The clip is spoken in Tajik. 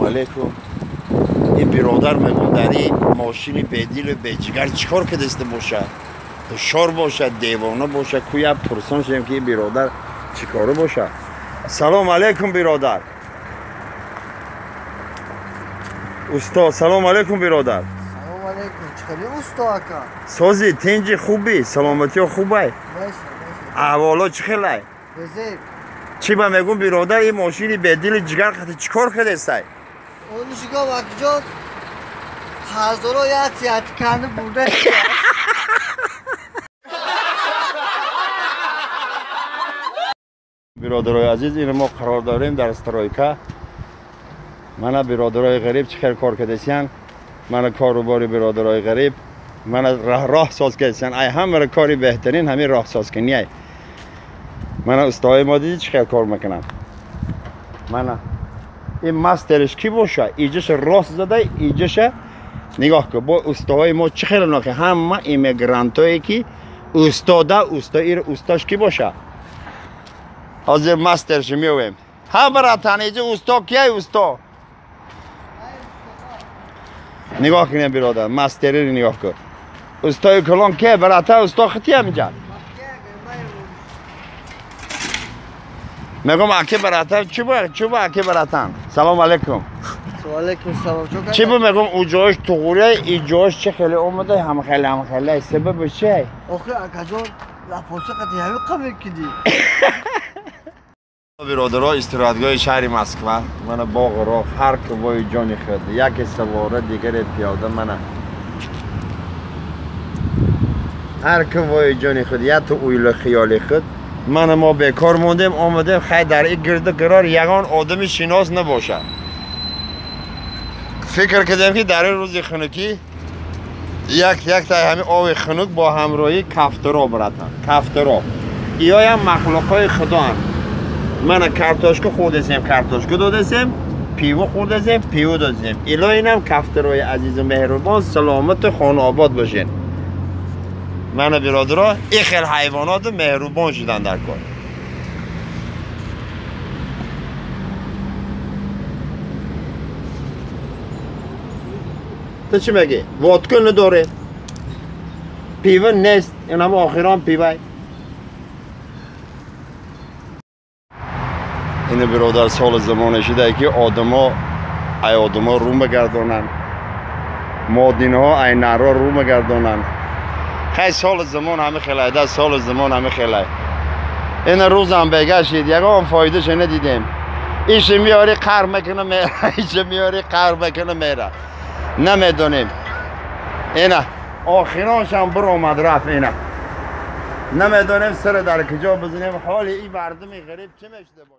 Алейкум. Ин биродар мегӯм дар ин мошини бедилу беҷигар чӣ кор кардааста боша? Ҳушёр боша, девона боша, кӯя пурсон шудем ки ин биродар чӣ коро боша. Салом алейкум биродар. Усто, салом алейкум биродар. Салом алейкум. Чӣ хеле усто ака? Сози, тинҷи хубӣ, саломатиё хубай? Аҳволо чӣ хелай? Безеб. Чӣ ба мегӯм биродар, ин мошини бедили ҷигар қати чӣ кор кардестай? Онишгоҳ акҷон қарздоро як сияти канди бурда. Биродарои азиз, ин мо қарор дорем дар стройка. Мана биродарои ғариб чӣ хел кор кардесиян. Мана корубори биродарои ғариб. Мана роҳ соз кардесиян. Ай ҳамаро кори беҳтарин ҳамин роҳ созкунӣ. Мана устои мо дидӣ чӣ хел кор мекунанд. Мана ин мастерш кӣ боша? Иҷаша рост зада, иҷаша нигоҳ кун. Бо устоҳои мо чӣ хел нохи? Ҳама иммигрантое ки устода, усто ир устош кӣ боша? Ҳозир мастерш меоем. Ҳа братан, иҷа усто кияй усто? Нигоҳ кунем биродар, мастериро нигоҳ кун. Устои калон кия брата, усто хитиям иҷа? Мегӯм аки братан, чӣ бо, чӣ бо аки братан? Салом алейкум. Алейкум салом. Чӣ бо мегӯм у ҷояш туғурия, и ҷояш чӣ хеле омада, ҳам хеле ҳам хеле. Сабаб чӣ? Охи акаҷон, лапоса қати ҳамин қабил киди. Биродаро, истироҳатгоҳи шаҳри Москва. Мана боғу роҳ, ҳар ки вои ҷони худ. Яке савора, дигаре пиёда. Мана ҳар ки вои ҷони худ, яку уйлу хиёли худ. Мана мо бекор мондем, омадем, хай дар ин гирду гирор ягон одами шинос набошад. Фикр кардем ки дар ин рӯзи хунукӣ як яктай ҳамин оби хунук бо ҳамроҳии кафтаро братан, кафтаро. Иёям махлуқҳои худоанд. Мана картошка хӯрдесем, картошка додесем, пиво хӯрдесем, пиво додесем. Илоҳи инам кафтарои азизу меҳрубон, саломату хонаобод бошен. Мана биродаро, ин хел ҳайвоноту меҳрубон шудан дар кор. Ту чӣ мегӣ? Водка надорем, пиво нест, ин ҳама охирон пивай. Ин биродар соли замоне шуда ки одамо ай одамо рӯ мегардонанд, модинҳо ай нарро рӯ мегардонанд. Хай соли замон ҳами хелай, да соли замон ҳами хелай. Ин рӯзам бегашид, ягон фоидаша надидем. Ише меёри қар мекуна мера, ише меёри қар мекуна мера. Намедонем. Ина охироншам биромад рафт ина. Намедонем сара дар куҷо бизанем, ҳоли ин мардуми ғариб чӣ мешуда бошад.